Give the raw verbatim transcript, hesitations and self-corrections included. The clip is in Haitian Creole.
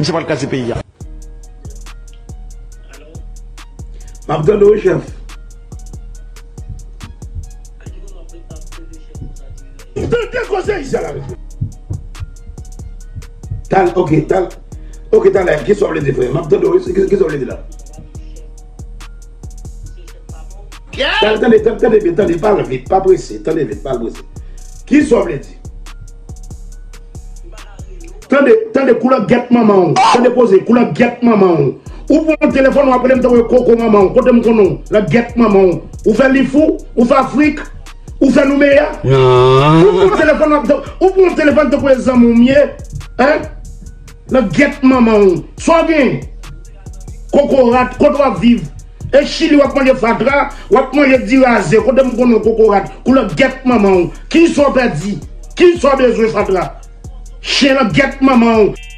Misye pral kraze peyi a. M ap tande w, chèf. Tande koze Isyèl avèk mwen. Tal, ok, tal, ok, talè, kisa w vle di, frè? M ap tande w, ki, kisa w vle di la? Tal, tande, tande, tande byen, tande, pale vit, pa prese, tande vit, pa prese. Kisa w vle di? Tande, tande, koulè gèt manman w. Tande koze, koulè gèt manman w. Ou pran telefòn, w ap rele m tankou koko manman w. Kote m konnen w? Lè gèt manman w. Ou fè Lifou, ou fè Afrik, ou fè Noumeya. Ou pran telefòn, w ap, ou pran telefòn tankou e zanmi w m ye. Hein? Lè gèt manman w. Sa w gen? Kokorat, kote w ap viv? E chili w ap manje fatra, w ap manje diri aze, kote m konnen w kokorat, koulè gèt manman w. Kisa w pèdi? Kisa w bezwen fatra? Chen nan gèt manman w.